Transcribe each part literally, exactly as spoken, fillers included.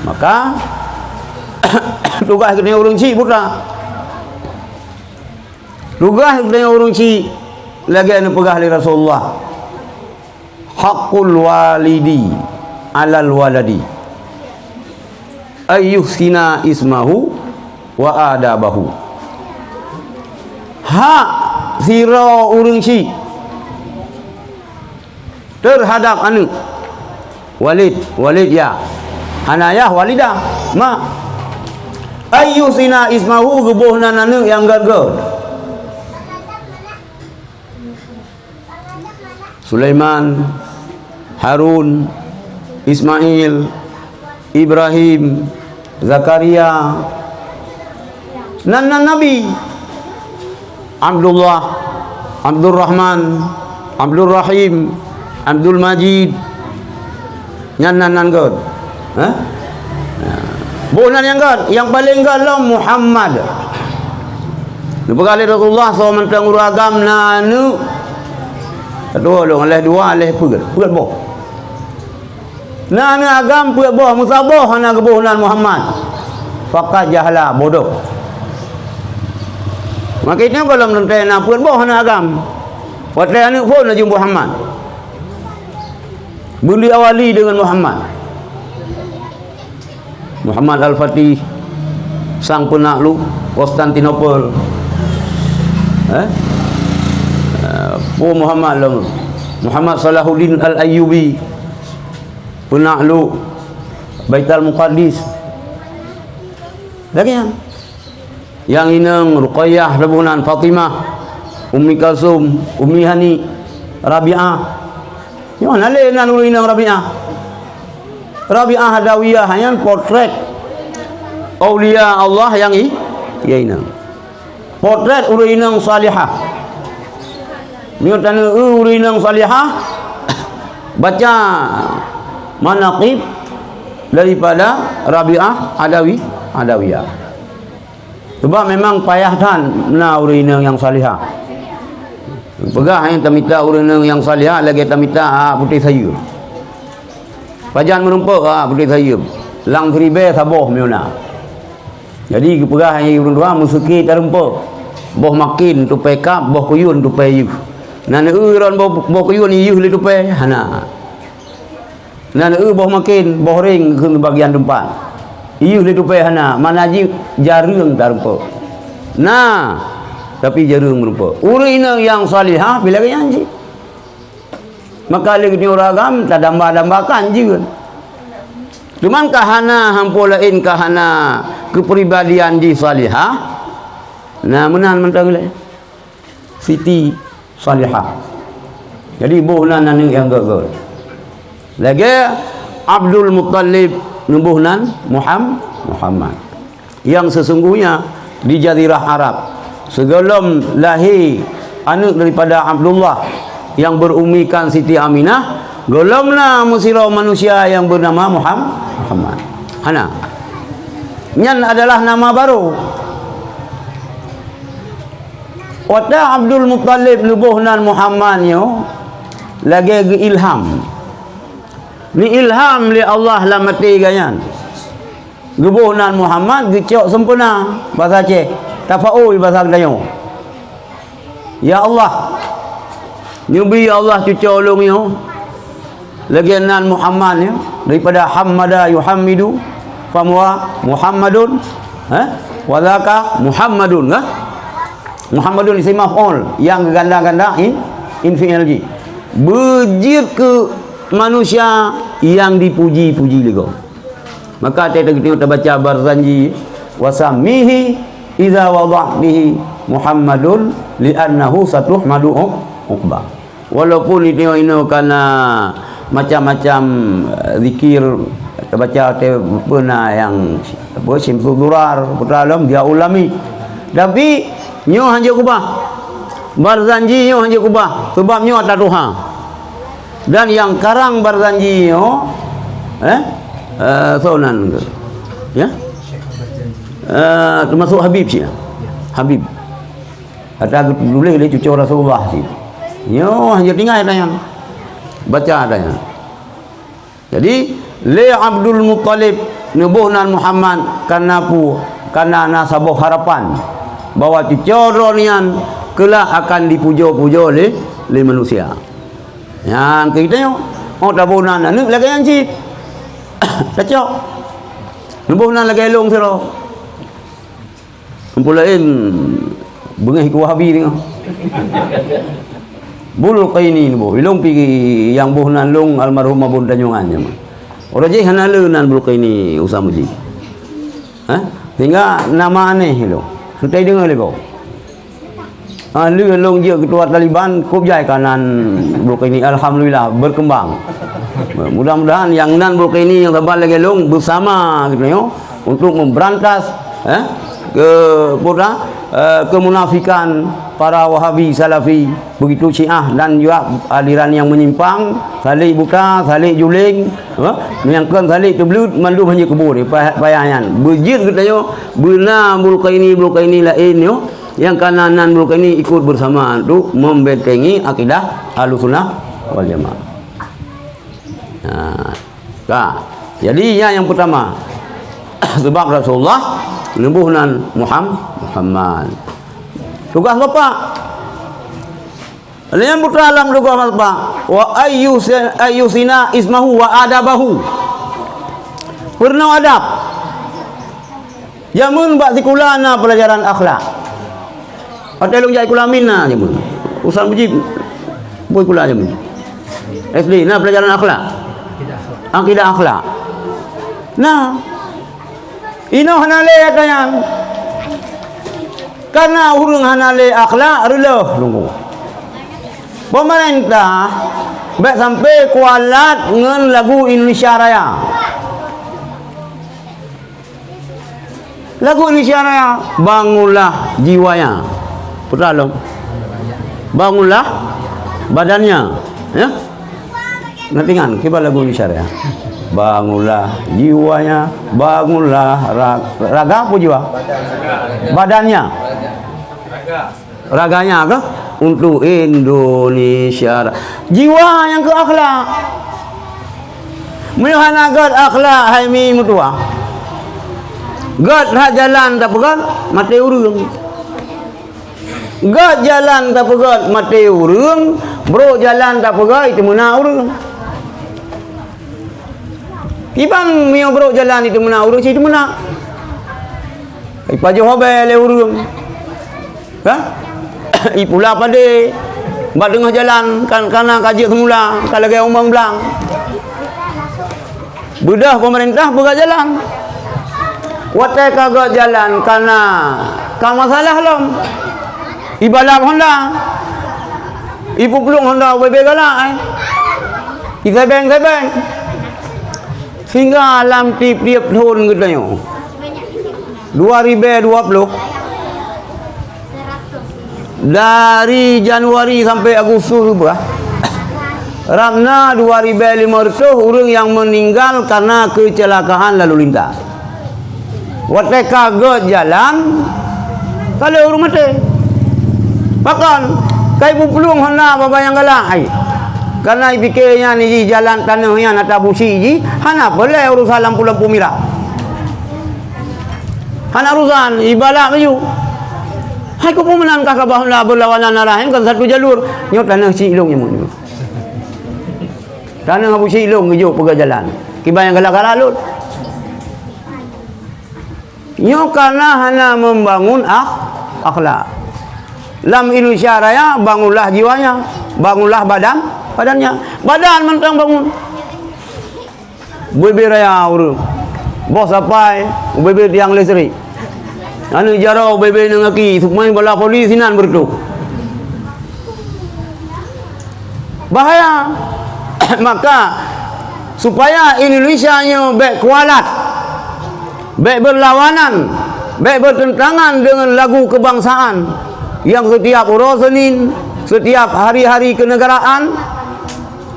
Maka, tugaih geutanyoe ureuëng chik putra. Tugaih geutanyoe ureuëng chik lagée neupeugah lé Rasulullah, "Haqqul walidi 'alal waladi ayyuhsina ismahu wa adabahu." Hak sidroe ureuëng chik teuhadab aneuëk. Walid, walid ya. Hana yah, walidah. Ma. Ayyuhsina ismahu, geuboh nan aneuëk nyang gét-gét. Sulaiman, Harun, Ismail, Ibrahim, Zakaria, nan-nan nabi. Abdullah, Abdurrahman, Abdurrahim, Abdul Majid. Nyan nan-nan gét. Hah? Boh nan nyang gét, nyang paleng gét lom Muhammad. Neupeugah lé Rasulullah, soe mantong ureuëng agam na aneuëk. Keudua lôn, lheueh dua, lheueh peuet. Peuet boh. Na aneuëk agam peuet boh, meusaboh hana geuboh nan Muhammad. Faqad jahala, bodoh. Maka itu gohlom teuntée na peuet boh aneuëk agam. Watée aneuëk phon laju Muhammad. Beuli awali deungon Muhammad. Muhammad Al-Fatih, sang peunakluk Konstantinopel. Eh? Eh, Pu Muhammad lom. Muhammad Salahuddin Al-Ayyubi, peunakluk Baitul Muqaddis. Lagée nyan. Nyang inong Ruqayyah, saboh nan Fatimah, Ummi Kalsum, Ummi Hani, Rabi'ah. Nyoe na lé nan ureuëng inong Rabi'ah. Rabi'ah Adawiyah nyan potret aulia Allah nyang i, ya inong. Potret ureuëng inong salihah. Nyoe tanoh ureuëng inong salihah, baca manaqib daripada Rabi'ah Adawi, Adawiyah. Sebab memang payah that na ureuëng inong nyang salihah. Peugah nyang tamita ureuëng inong nyang salihah lagée tamita aak putéh sayeup. Pajan meurumpok aak putéh sayeup, lam siribée saboh meuna. Jadi geupeugah nyang ureuëng dua meuseuki tarumpok. Boh maken tupée kab, boh kuyun tupée yeuh. Nan eu ron boh, boh kuyun yeuh lé tupée, hana. Nan eu boh maken, boh ring keu bagian teumpat. Iyeuh lé tupée hana, mana jih jareueng tarumpok. Na, tapi jareueng meurumpok. Ureuëng inong nyang salihah pih lagée nyan cit. Maka lé geutanyoe ureuëng agam tadamba-dambakan jeuet. Cuman ka hana hampo laén ka hana keupribadian jih salihah. Na meunan mantong lé. Siti Salihah. Jadi boh nan aneuëk nyang gét-gét. Lagée Abdul Muttalib neuboh nan Muham-, Muhammad. Yang sesungguhnya di Jazirah Arab, sigohlom lahé aneuëk daripada Abdullah yang berumikan Siti Aminah, gohlom na meusidroe manusia yang bernama Muham-, Muhammad. Hana. Nyan adalah nama baru. Watée Abdul Muttalib neuboh nan Muhammad nyoe lagée geuilham. Neuilham lé Allah lam até geuh nyan. Geuboh nan Muhammad geucok sempurna, basa Aceh, tafaul basa geutanyoe. Ya Allah, neubi ya Allah cucoe lôn nyoe lagée nan Muhammad nyoe, daripada hammada yuhammidu, fahuwa Muhammadun, eh? Wa dzaka Muhammadun, kan? Muhammadun isim maf'ul, nyang ganda-ganda in, in fi'il jih. Beujeuet keu manusia nyang dipuji-puji lé gob. Maka watée geutanyoe tabaca Barzanji, "Wa sammihi idza wada'tihi Muhammadun li'annahu satuhmadu uq-, uqba." Walaupun inoe-inoe kana macam-macam, eh, zikir, tabaca watée peue na nyang, apa, Syamsul Durar, Putra Alam, Diaul Lami. Tapi nyoe hanjeuet kubah. Barzanji nyoe hanjeuet kubah, sabab nyoe ata tuha. Dan nyang karang Barzanji nyoe, eh, eh, soe nan ke? Ya? Eh, teumasuk Habib cit. Habib. Ata geutuléh lé cucoe Rasulullah cit. Nyoe hana tinggai ata nyan. Baca ata nyan. Jadi, lé Abdul Muttalib Neuboh nan Muhammad karna pu-, karna na saboh harapan bahwa cuco droe nyan keulak akan dipujoe-pujoe lé, lé manusia. Nyan keu geutanyoe, oh taboh nan aneuëk lagée nyan cit. Tacok. Neuboh nan lagée lôn sidroe. Ampôn laén beungéh keu Wahabi teungoh. Bulqaini neuboh. Ilôn pi nyang boh nan lôn almarhum Abon Tanjongan nyan. Uroe jih hana le nan Bulqaini Usam Mujib. Ha? Sehingga nama aneh ilôn. Seutai deungoe lé gob. Ah, lheueh lôn jeuet keutua Taliban, kôb jai ka nan Bulqaini, alhamdulillah, berkembang. Mudah-mudahan nyang nan Bulqaini nyang saban lagée lôn beusama geutanyoe untuk memberantas, eh, ke, apa dah, eh, kemunafikan para Wahabi Salafi, begitu Syiah dan juga aliran yang menyimpang, salik buta, salik juling, eh, nyang kon salik teubleut, mandum hana jeuet keu buet, payah, payah nyan. Beujeuet geutanyoe beuna Bulqaini, Bulqaini laén nyoe, nyang kana nan Bulqaini ikut bersama untuk membentengi akidah Ahlussunnah wal Jamaah. Nah, ka. Jadi, nyan nyang pertama. Sebab Rasulullah neuboh nan Muham-, Muhammad. Tugaih bapak. Nyang putra lam tugaih bapak. Wa ayyusi-, ayyusina ismahu wa adabahu. Peurunoe adab. Jameun bak sikula na peulajaran akhlak. Watée lôn jak sikula min na jameun. Ustaz Mujib boh sikula jameun. S D na peulajaran akhlak. Akidah akhlak. Nah, inoe hana lé ata nyan. Karna ureuëng hana lé akhlak, reuloh lunggu. Pemerintah bék sampai kualat ngon lagu Indonesia Raya. Lagu Indonesia Raya, bangunlah jiwanya. Putra lom. Bangunlah badannya. Ya? Nanti kan, kibar lagu Indonesia Raya. Bangunlah jiwanya, bangunlah ra-, raga apa jiwa? Badannya. Raganya kah? Untuk Indonesia. Jiwa nyang keu akhlak. Meunyoe hana gét akhlak, hai mi meutuwah. Gét that jalan tapeugét, maté ureuëng. Gét jalan tapeugét, maté ureuëng. Brok jalan tapeugét, itu meunak ureuëng. Kiban meunyoe brok jalan itu meunak ureuëng, itu meunak. Ipajoh abée lé ureuëng. Hah? Ipula padé bak teungoh jalan, kan, kana ka jeuet seumula, ka lagée umong blang. Beudôh peumeurintah peugah jalan. Watée ka gét jalan, kana ka masalah lom. Ibalap honda. Ipuplueng honda ubé-bé galak, eh. Isebeng-sebeng. Sehingga lam tieb-tieb thon geutanyoe. Dua ribée dua ploh, dari Januari sampai Agustus keubah, rab na dua ribée lima reutôh ureuëng nyang meuninggal karna keucilakaan lalu lintas. Watée ka gét jalan, ka lheueh ureuëng maté. Pakon? Ka ipuplueng honda babah nyang galak, ai. Karna ipike nyan jih jalan tanoh nyan ata busi jih, hana peureulée urusan lampu-lampu mirah. Hana urusan, ibalap laju. Hai, keupeue meunan kah ka bah honda beulawanan arah, nyan kon satu jalur. Nyoe tanoh si ilong nyoe. Tanoh Abu Silong geujok peugah jalan. Kiban nyang galak-galak lôn. Nyoe kana hana membangun akh-, akhlak. Lam Indonesia Raya, bangunlah jiwanya, bangunlah badan, badannya. Badan mantong bangun. Bebe raya ureuëng. Boh sapai, bebe tiang listrik. Aneuk jaroe bebe nang aki, seumai bala polis sinan beureutoh. Bahaya. Maka, supaya Indonesia nyoe bék kualat, bék berlawanan, bék bertentangan dengan lagu kebangsaan yang setiap uroe Senin, setiap hari-hari kenegaraan,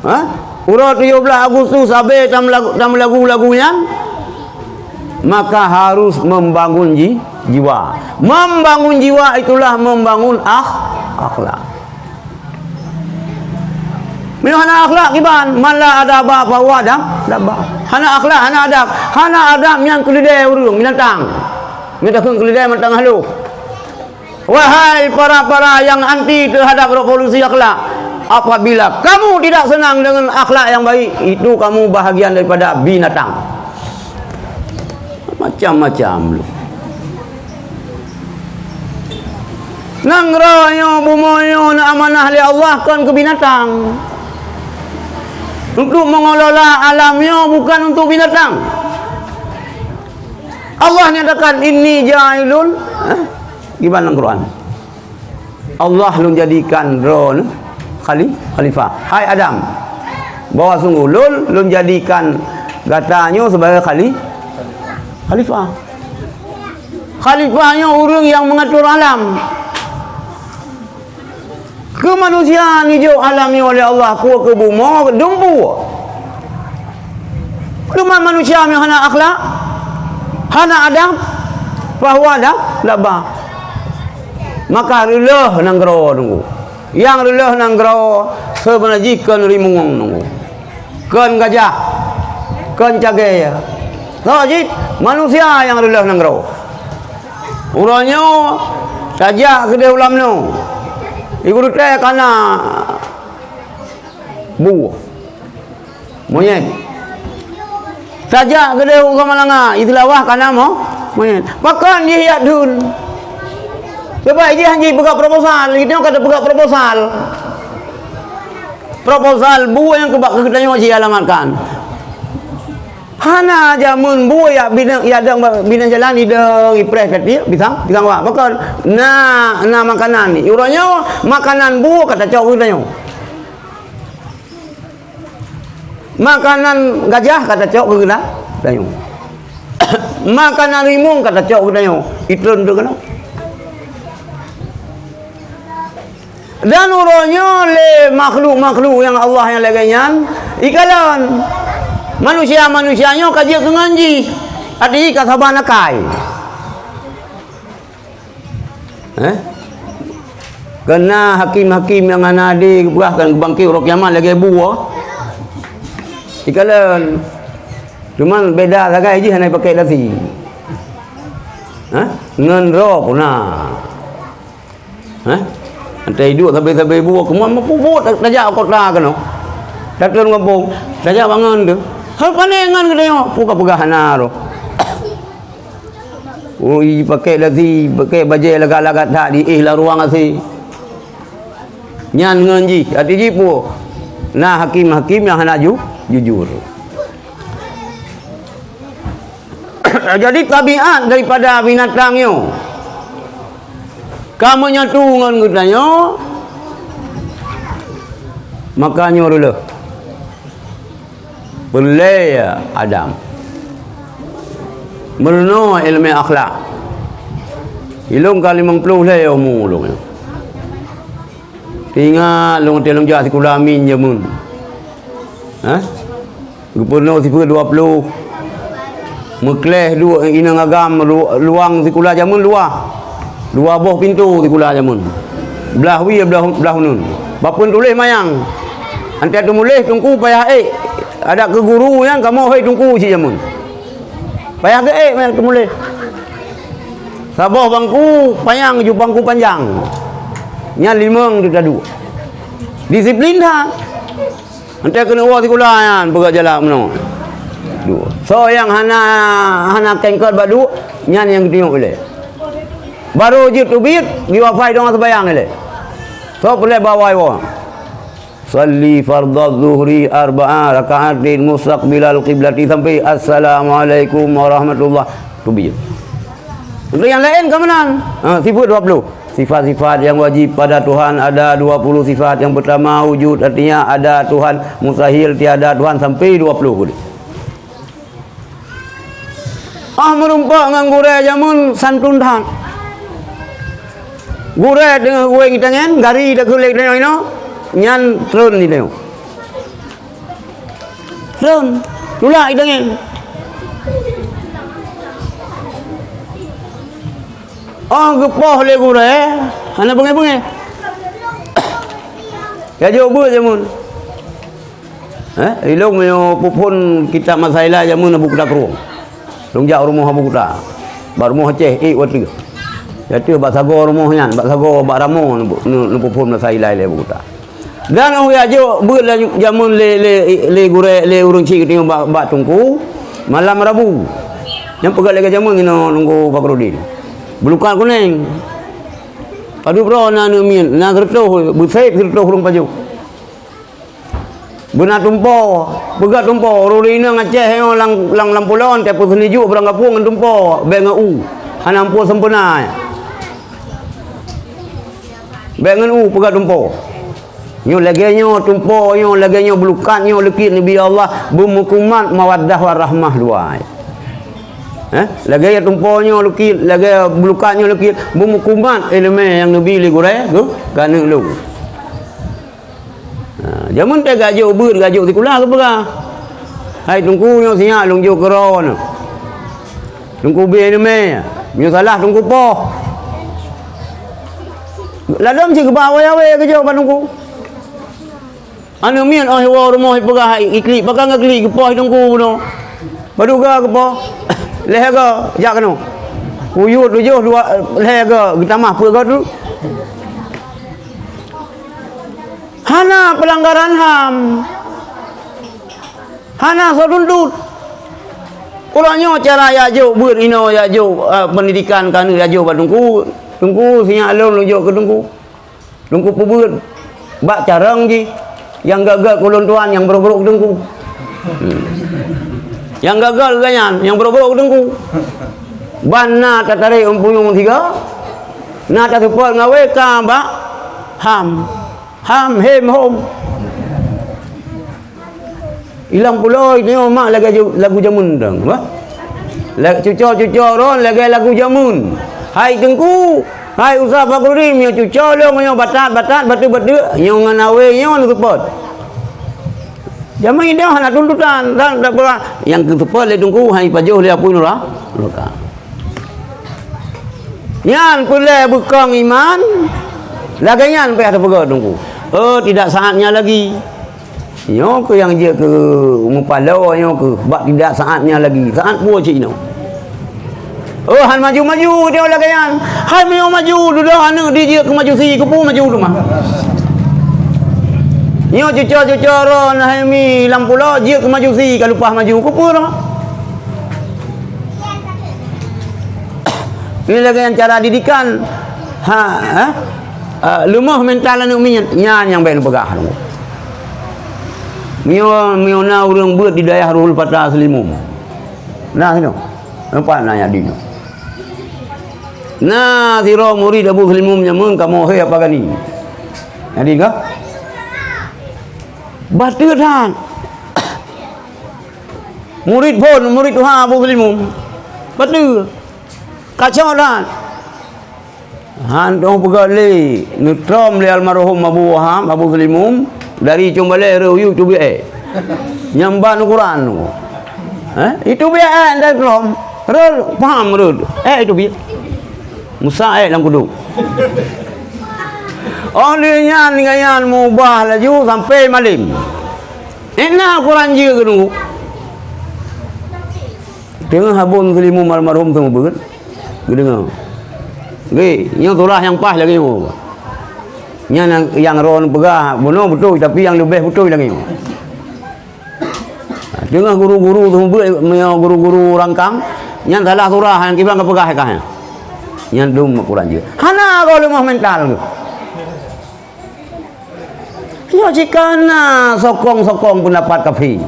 ha? Uroe tujoh blaih Agustus sabe tam lagu, tam lagu-lagu nyan, maka harus membangun ji-, jiwa. Membangun jiwa itulah membangun akh-, akhlak. Meunyoe hana akhlak kiban, man la adaba fahuwa dab-, dabba. Hana akhlak, hana adab. Hana adab nyan keuleudée ureuëng, binatang. Meunyoe takheun keuleudée mantong haloh. Wahai para-para yang anti terhadap revolusi akhlak, apabila kamu tidak senang dengan akhlak yang baik, itu kamu bahagian daripada binatang. Macam-macam lu. Nanggroe nyoe, bumoe nyoe na amanah lé Allah, kon keu binatang. Untuk mengelola alam nyoe bukan untuk binatang. Allah nyatakan, "Inni ja'ilun," eh, gimana Quran? "Allah lôn jadikan droe khali-, khalifah." Hai Adam, bahwa sungguh lôn, lôn jadikan gata nyoe sebagai khali-, khalifah. Khalifah nyoe ureuëng yang mengatur alam. Keu manusia nijok alam nyoe lé Allah, kuwoe keu bumoe dumpeue. Teuma manusia meunyoe hana akhlak, hana adab, fahuwa dab-, dabba. Maka reuloh nanggroe nunggu. Nyang reuloh nanggroe seubeuna jih kon rimueng nunggu. Kon gajah, kon cagée. Soe cit? Manusia nyang reuloh nanggroe. Uroe nyoe tajak keudeh u Lamno. Di gurutée kana bu monyét. Tajak keudeh u Samalanga, di Seulawah kana mo-, monyét. Pakon jih jak dun? Sebab jih han jipeugah proposal, geutanyoe ka tapeugah proposal. Proposal bu nyang keubak keu geutanyoe jialamatkan. Hana jameun bu jak binèh, jak dong binèh jalan, idong, ipreh ka tiek, pisang, pisang wak. Pakon? Na, na makanan ni. Uroe nyoe makanan bu ka tacok keu geutanyoe. Makanan gajah ka tacok keu geutanyoe. Makanan rimueng ka tacok keu geutanyoe. Itreun teuh keunoe. Dan uroe nyoe lé makhluk-makhluk nyang Allah nyang lagée nyan ikalon. Manusia-manusia nyoe ka jeuet keu ngon jih, até jih ka saban akai. Eh? Keu na hakim-hakim nyang hana adé geupeugah kan geubangkét uroe kiamat lagée bu. Ikalon. Cuman beda sagai jih hana pakai dasi. Hah? Ngon droe puna. Hah? Ata iduek sabe-sabe bu, keumua meupubuet tajak kota keunoe. Tateueng gampông, tajak bangon tu. Hal pane ngon geutanyoe, peugah-peugah hana roh. Oh, i pakai dasi, pakai bajée lagak-lagak that, diéh lam ruang asie. Nyan ngon jih, até jih peue? Na hakim-hakim nyang hana ju-, jujur. Jadi, tabiat daripada binatang nyoe ka meunyetu ngon geutanyoe, maka nyoe reuloh. Peureulée Adam meurunoe iéleumé akhlak. Ilôn ka limong ploh lhée umu lôn. Ingat lôn watée lôn jak sikula amin jameun. Hah? Geupeurunoe sifeuet dua ploh. Meukleh duek inong agam lu-, luwang sikula jameun luwah. Dua boh pintoe sikula jameun. Blah wie, blah, blah uneuen. Bak peutuléh manyang. Antai teumuléh teungku payah ék. Adak keu guru nyan kamoe hôi teungku cit jameun. Payah geuék manyang teumuléh. Saboh bangku panyang ju bangku panjang. Nyan limong teuh taduek. Disiplin that. Antai keuneuk woe sikula nyan peugah jalan meunoe. Duek. Soe nyang hana, hana kengkot bak duek, nyan nyang geutunyok ilée. Barô jeuet teubiet, jiwafai deungon seubayang ilée. Soe peureulée bak awai woe. Shalli fardhadz zuhri arba'a raka'atin mustaqbilal qiblati sampai assalamualaikum warahmatullah. Teubiet. Untuk nyang laén ka meunan. Ha, sifeuet dua ploh. Sifat-sifat yang wajib pada Tuhan ada dua puluh sifat. Yang pertama, wujud, artinya ada Tuhan, mustahil, tiada Tuhan, sampai dua puluh. Ah, meurumpok ngon gurée jameun santun that. Gurée teungoh geuwéng itangen, gari dak keulék tanyoe inoe, nyan treun itanyoe. Treun, tulak itangen. Oh, geupoh lé gurée, hana beungéh-beungéh. Ya jok beuet jameun. Eh, ilong meunyoe peuphon kitab masa ilai jameun Abu Kuta Krueng. Lôn jak rumoh Abu Kuta. Bak rumoh Aceh, ék watèe. Jatuh bak sagoe rumoh nyan, bak sagoe bak ramoe neu-, neu-, neupeuphon masa ilai lé Abu Kuta. Dan 'oh geujak beuet lam jameun lé, lé, lé gurèe, lé ureueng chik geutanyoe bak, bak Teungku, malam Rabu. Nyang peugah lagèe jameun inoe Teungku Fakhruddin. Beulukat kunèng. Padub droe na aneuk miet, na sireutôh, beusép sireutôh ureueng pajoh. Beuna tumpo, peugah tumpo, ureueng inong Aceh nyoe lam, lam, lam pulo, teupeuseuneuk jok barang gapueng ngon tumpo, bèk ngon u. Hana amphon sempurna. Bèk ngon u peugah tumpo. Nyoe lagèe nyoe tumpo, nyoe lagèe nyoe beulukat, nyoe leukit Nabi Allah, beumeukumat mawaddah warahmah dua. Eh, lagèe nyoe tumpo nyoe leukit, lagèe beulukat nyoe leukit, beumeukumat ileumèe nyang neubi lé gurèe keu, keu aneuk lôn. Ha, jameun teuh geujak beuet, geujak sikula geupeugah, "Hai Teungku, nyoe sinyak lôn jok keu droeneuh. Teungku bi ileumèe, meunyoe salah Teungku poh." Ladôm cit geuba awai-awai geujok bak Teungku. Aneuk miet 'oh iwoe rumoh ipeugah iklik, pakon geuklik geupoh Teungku bunoe. Padub droe geupoh. Lhèe goe, jak keunoe. Kuyue tujoh dua, lhèe goe, geutamah peuet goe tu. Hana peulanggaran HAM. Hana soe tuntut. Uroe nyoe cara jak jok beuet inoe, jak jok, eh, peundidikan keu aneuk jak jok bak Teungku. Teungku, sinyak lôn, lôn jok keu Teungku. Teungku peubeuet bak carông jih. Nyang göt-göt keu ulôn tuan, nyang brôk-brôk keu Teungku. Hmm. Nyang göt-göt keu gobnyan, nyang brôk-brôk keu Teungku. Ban na tatarek ôn punyueng sigoe, na taseupôt ngon awai ka bak HAM. HAM, hem, hom. Ilang pulo nyoe mak lagèe ju-, lagu jameun dang, bah. La-, cuco-cuco ron lagèe lagu jameun. Hai Teungku, hai Ustaz Fakhruddin, nyoe cuco lôn nyoe batat-batat, bateuk-bateuk, nyoe ngon awai nyoe neuseupôt. Jameun nyoe hana tuntutan, dan, dan, nyang geuseupôt lé Teungku, hai pajoh lé apui nura-, nuraka. Nyan peureulèe beukong iman, lagèe nyan payah teupeugah Teungku. Oh, tidak saatnya lagi. Nyoe keuh nyang jeuet keu meupaloe nyoe keuh bak tidak saatnya lagi. Saat peue cit nyoe? Oh, han maju-maju nyoe lagèe nyan. Hai meunyoe maju, dudoe aneuk dijeuet keu majusi, keupeue maju teuma? Nyoe cuco-cuco droe na hai mi lam pulo jeuet keu majusi ka leupah maju, keupeue teuma? Nyoe lagèe nyan cara didikan. Ha, eh? Ah, leumoh mental aneuk miet, nyan nyang bèk neupeugah. Meunyoe, meunyoe na ureueng beuet di dayah Ruhul Fata Seulimum. Na sinoe. Nampak na nyang di nyoe. Na sidroe murit Abu Seulimum nyan meukamoe hôi apa gani. Nyang di ka? Bateue that. Murit phon, murit tuha Abu Seulimum. Bateue. Kacau that. Han teupeugah lé, neutrom lé almarhum Abu Wahab, Abu Seulimum, dari Cong Balai rhot u Yue teubiet èk. Nyang ban ukuran tu. Eh, itu biet èk, ndak trom. Rhot, paham rhot. Èk itu biet. Musa èk lam kuduk. Oh, lheueh nyan, nyan meubah laju sampai malem. Ék na ukuran jeuet keu Teungku. Teungoh Abu Seulimum almarhum teuma beuet, geudeungoe. Gé, nyoe surah nyang paih lagèe nyoe. Nyan nyang, nyang ron peugah bunoe beutôi, tapi nyang leubeh beutôi lagèe nyoe. Teungoh guru-guru teuma beuet, meunyoe guru-guru rangkang, nyan salah surah nyang kiban geupeugah kah nyan. Nyan dum ukuran jeuet. Hana goe leumoh mental geuh. Nyoe cit ka na sokong-sokong peundapat kafé.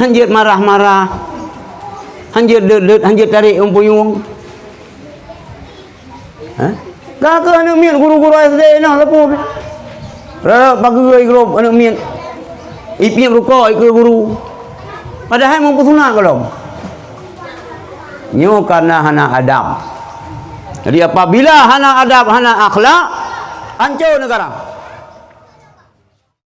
Han jeuet marah-marah, han jeuet deuet-deuet, han jeuet tarek ôn punyueng. Hah? Ka keuh aneuk miet guru-guru S D nyoe lapor. Rot pageue grup aneuk miet. Ipiep rukok ikeue guru. Padahai meupeusunat gohlom. Nyoe karena hana adab. Jadi, apabila hana adab, hana akhlak, ancô neugara.